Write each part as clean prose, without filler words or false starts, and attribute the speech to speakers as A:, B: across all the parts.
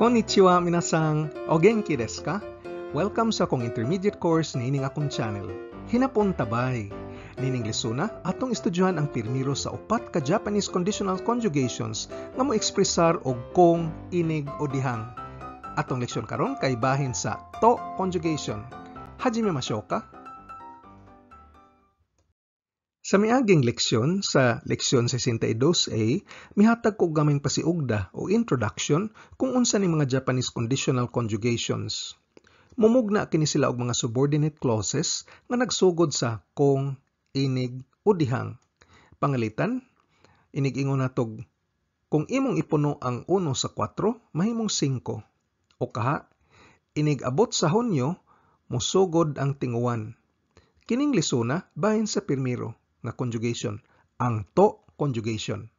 A: Konnichiwa, minasan! O genki desu ka? Welcome sa akong intermediate course niining akong channel. Hinapon tabay! Nining lesona, atong estudyuhan ang pirmiro sa upat ka Japanese conditional conjugations nga mo ekspresar og kung, inig o dihang. Atong leksyon karon kay bahin sa to conjugation. Hajime mashou ka? Sa miaging leksyon, sa leksyon 62A, mihatag ko gamayng pasiugda o introduction kung unsa ni mga Japanese conditional conjugations. Mumugna kini sila og mga subordinate clauses nga nagsugod sa kung, inig o dihang. Pangalitan, inig ingon natog, kung imong ipuno ang 1 sa 4, mahimong 5. O kaha, inig abot sa Hunyo, musugod ang tinguwan. Kining lesona bahin sa pirmiro nga conjugation, ang to conjugation.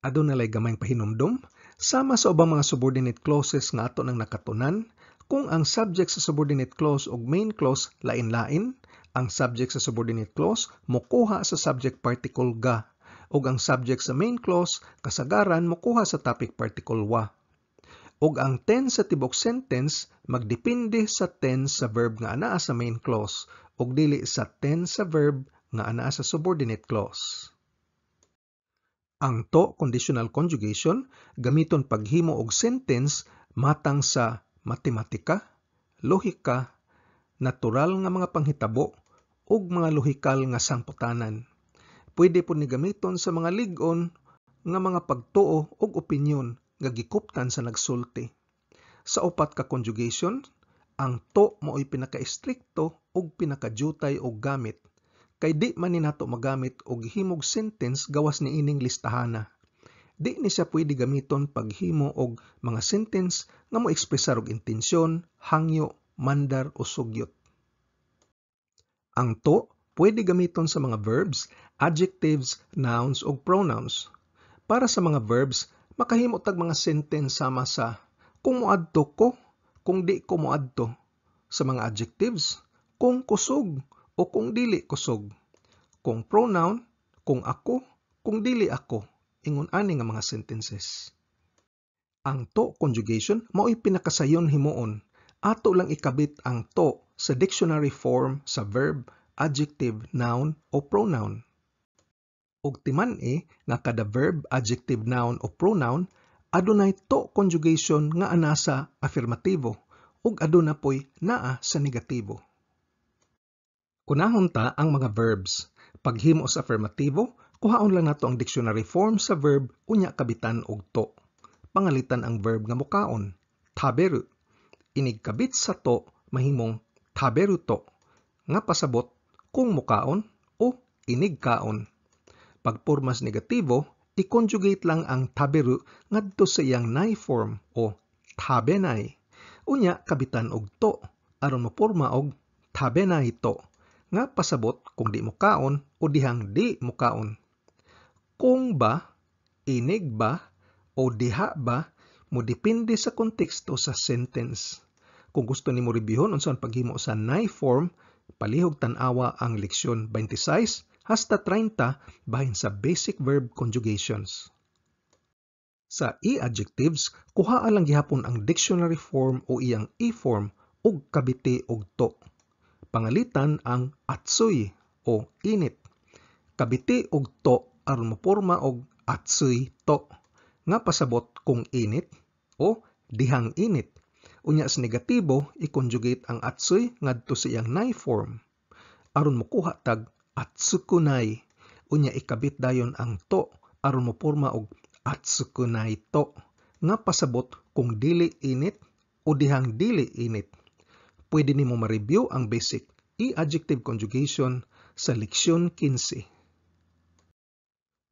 A: Aduna lay gamayng pahinumdom, sama sa ubang mga subordinate clauses nga ato nang nakatunan, kung ang subject sa subordinate clause ug main clause lain-lain, ang subject sa subordinate clause mokuha sa subject particle ga, ug ang subject sa main clause kasagaran mokuha sa topic particle wa. Ug ang tense sa tibok sentence magdepende sa tense sa verb nga anaa sa main clause ug dili sa tense sa verb nga anaa sa subordinate clause. Ang to conditional conjugation gamiton paghimo og sentence matang sa matematika, lohika, natural nga mga panghitabo ug mga lohikal nga sangputanan. Pwede pod ni gamiton sa mga lig-on nga mga pagtuo ug opinyon nga gikuptan sa nagsulti. Sa upat ka conjugation, ang to mao'y pinaka-estrikto ug pinakadyutay og gamit kay di man ni nato magamit og himog sentence gawas niining listahana. Di ni siya pwede gamiton paghimo og mga sentence nga mo ekspresar og intensyon, hangyo, mandar o sugyot. Ang to pwede gamiton sa mga verbs, adjectives, nouns ug pronouns. Para sa mga verbs, makahimo tag mga sentence sama sa kung moadto ko, kung di ko moadto. Sa mga adjectives, kung kusog o kung dili kusog. Kung pronoun, kung ako, kung dili ako. Ingon ani nga mga sentences. Ang to conjugation mao'y pinakasayon himuon. Ato lang ikabit ang to sa dictionary form sa verb, adjective, noun o pronoun. Ug timan-i nga kada verb, adjective, noun o pronoun adunay to conjugation nga ana sa afirmatibo ug aduna poy naa sa negatibo. Unahon ta ang mga verbs. Paghimo sa afirmatibo, kuhaon lang nato ang dictionary form sa verb unya kabitan og to. Pangalitan ang verb nga mukaon, taberu. Inig kabit sa to mahimong taberu to nga pasabot kung mukaon o inig kaon. Pagpormas negatibo, i-conjugate lang ang taberu ngadto sa iyang nai form o tabenai. Unya kabitan og to aron moporma og tabenai to nga pasabot kung di mukaon o dihang di mukaon. Kung ba, inig ba, o diha ba, modepende sa konteksto sa sentence. Kung gusto nimo reviewon unsa ang paghimo sa nai form, palihog tan-awa ang leksyon 26 hasta 30 bahin sa basic verb conjugations. Sa i-adjectives, kuhaa lang gihapon ang dictionary form o iyang i-form ug kabiti og to. Pangalitan ang atsui o init. Kabiti og to aron moporma og atsui to nga pasabot kung init o dihang init. Unya sa negatibo, i-conjugate ang atsui ngadto sa iyang nai form aron mokuha tag atsukunai. Unya ikabit dayon ang to aron moporma og atsukunai to nga pasabot kung dili init o dihang dili init. Pwede nimo ma-review ang basic i-adjective conjugation sa leksyon 15.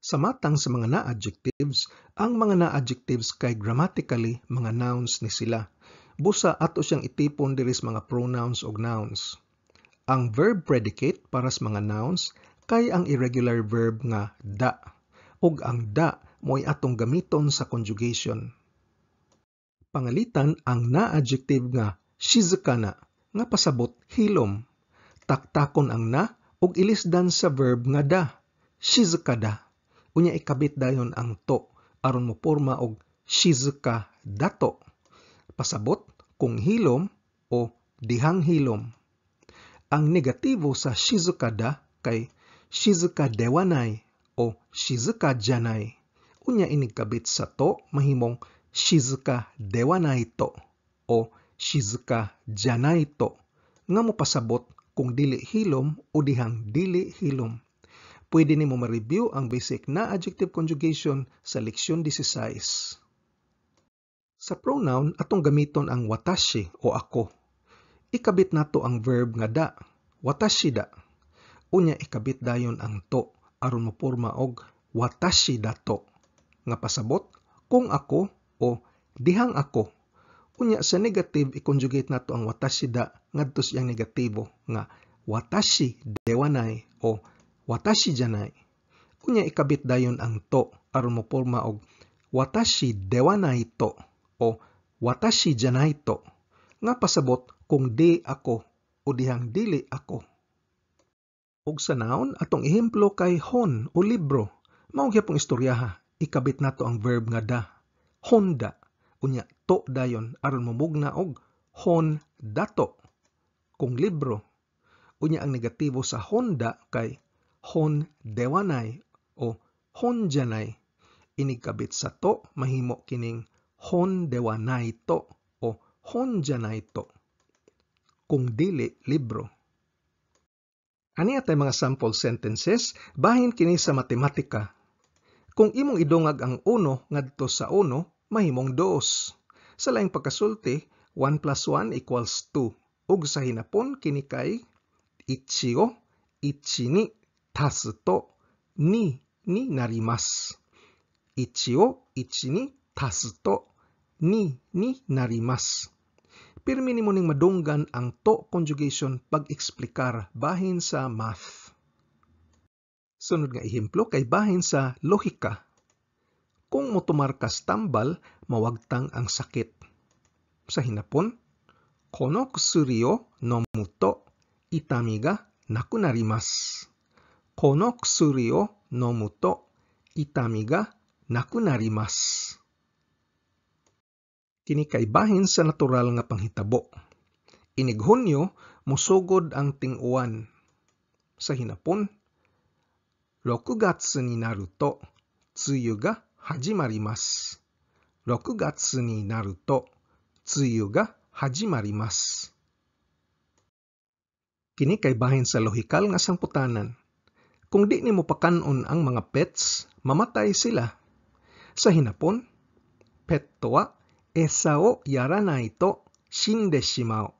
A: Sa matang sa mga na-adjectives, ang mga na-adjectives kay grammatically mga nouns ni sila. Busa ato siyang itipon diri sa mga pronouns og nouns. Ang verb predicate para sa mga nouns kay ang irregular verb nga da, ug ang da mo'y atong gamiton sa conjugation. Pangalitan ang na-adjective nga shizukana nga pasabot hilom. Taktakon ang na ug ilisdan sa verb nga da, shizuka da. Unya ikabit dayon ang to aron moporma og shizuka dato. Pasabot kung hilom o dihang hilom. Ang negatibo sa shizuka da kay shizuka dewanai o shizuka janai. Unya inigkabit sa to mahimong shizuka dewanai to o shizuka janai to nga mopasabot kung dili hilom o dihang dili hilom. Pwede nimo ma-review ang basic na adjective conjugation sa leksyon 16. Sa pronoun, atong gamiton ang watashi o ako. Ikabit nato ang verb nga da, watashi da. Unya ikabit dayon ang to aron moporma og watashi dato nga pasabot kung ako o dihang ako. Unya sa negative, i-conjugate nato ang watashi da ngadto sa iyang negatibo nga watashi dewanai o watashi janai. Unya ikabit dayon ang to aron moporma og watashi dewanai to o watashi janai to nga pasabot kung di ako o dihang dili ako. Ug sa noun, atong ehemplo kay hon o libro. Mao gyapong istoryaha, ikabit nato ang verb nga da. Honda. Unya to dayon aron momugna og hon dato kung libro. Unya ang negatibo sa honda kay hon dewanai o hon janai. Inigkabit sa to mahimo kining hon dewanai to o hon janai to kung dili libro. Ani atay mga sample sentences bahin kini sa matematika. Kung imong idungag ang uno ngadto sa uno, mahimong dos. Sa laing pagkasulti, 1 plus 1 equals 2. Ug sa hinapon kini kay ichi o ichi ni tasu to ni ni narimasu. Ichi o ichi ni tasu to ni ni narimasu. Pirmi nimo ning madunggan ang to conjugation pag-eksplikar bahin sa math. Sunod nga ehemplo kay bahin sa lohika. Kung motumar kas tambal, mawagtang ang sakit. Sa hinapon, kono kusuri o nomu to itami ga nakunarimasu. Kono kusuri o nomu to itami ga nakunarimasu. Kini kay bahin sa natural nga panghitabo. Inig Hunyo, mosugod ang ting-uwan. Sa hinapon, 6月になると梅雨が始まります。6月になると梅雨が始まります。Kini kay bahin sa lohikal nga sangputanan. Kung di nimo pakan-on ang mga pets, mamatay sila. Sa hinapon, ペットは餌をやらないと死んでしまう。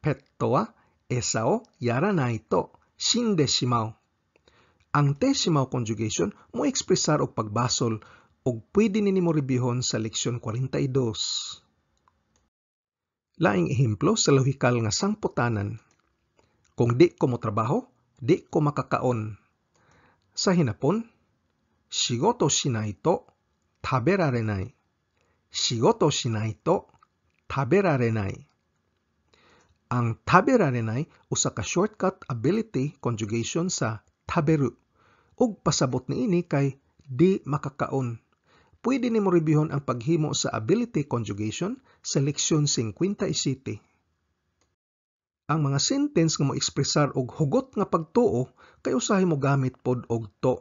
A: ペットは餌をやらないと死んでしまう。Ang te shimau conjugation mo ekspresar og pagbasol ug pwede nimo reviewhon sa leksyon 42. Laing ehemplo sa lohikal nga sangputanan. Kung di ko motrabaho, di ko makakaon. Sa hinapon, 仕事しないと食べられない。仕事しないと食べられない。Ang taberarenai usa ka shortcut ability conjugation sa taberu ug pasabot niini kay di makakaon. Pwede nimo reviewhon ang paghimo sa ability conjugation sa leksyon 57. Ang mga sentence nga mo ekspresar og hugot nga pagtuo kay usahay mo gamit pod og to.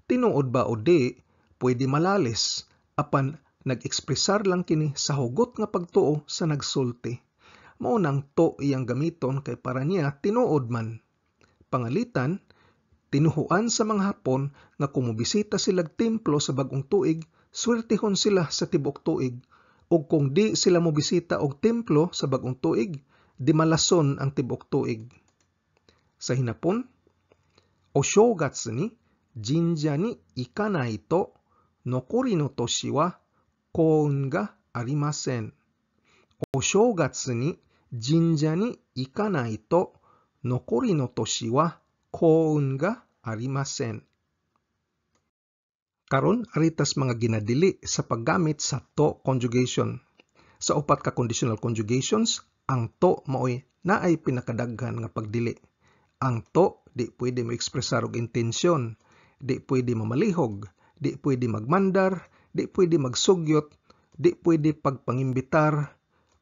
A: Tinuod ba o di, pwede malalis, apan nag-ekspresar lang kini sa hugot nga pagtuo sa nagsulti. Mao nang to iyang gamiton kay para niya tinuod man. Pangalitan, tinuhuan sa mga Hapon nga kung mobisita silag templo sa bag-ong tuig, swertehon sila sa tibuok tuig. Ug kung di sila mobisita og templo sa bag-ong tuig, di malason ang tibuok tuig. Sa hinapon, お正月に神社に行かないと残りの年は幸運がありません。お正月に神社に行かないと残りの年は幸運がありません。Karon aritas mga ginadili sa paggamit sa to conjugation. Sa upat ka conditional conjugations, ang to maoy naay pinakadaghan nga pagdili. Ang to di pwede mo ekspresar og intensyon, di pwede mamalihog, di pwede magmandar, di pwede magsugyot. di pwede pagpangimbitar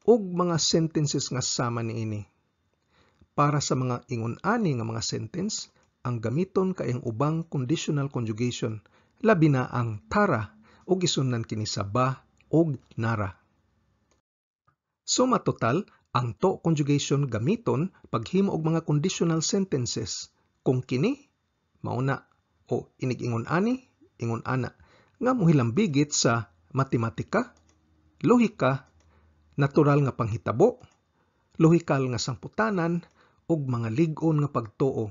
A: og mga sentences nga sama niini. Para sa mga ingon-ani nga mga sentence, ang gamiton kay ang ubang conditional conjugation, labi na ang tara ug gisundan kini sa ba ug nara. Suma total, ang to conjugation gamiton paghimo og mga conditional sentences kung kini, mauna, o inig-ingon ani, ingon ana, nga mohilambigit sa matematika, lohika, natural nga panghitabo, lohikal nga sangputanan, ug mga lig-on nga pagtuo.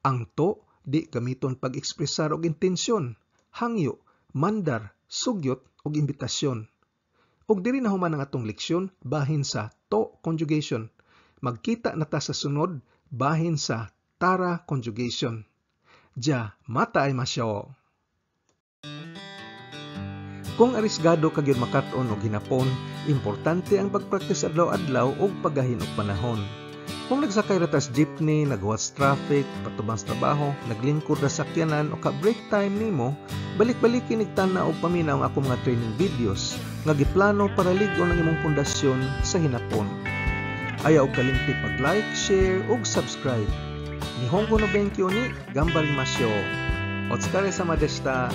A: Ang to di gamiton pag-ekspresar og intensyon, hangyo, mandar, sugyot ug imbitasyon. Ug diri na human ang atong leksyon bahin sa to conjugation. Magkita na ta sa sunod bahin sa tara conjugation. Ja, mata aimashou. Kung arisgado ka gyud makat-on og hinapon, importante ang pagpraktis adlaw-adlaw ug paggahin og panahon. Kung nagsakay ra tas jeepney, naghuwat sa traffic, patubang sa trabaho, naglingkod ra sa sakyanan o ka break time nimo, balik-baliki nig tan-aw og paminaw ang akong mga training videos nga giplano para lig-on ang imong pundasyon sa hinapon. Ayaw og kalimti pag-like, share ug subscribe. Nihongo no benkyou ni ganbarimashou. Otsukaresama deshita.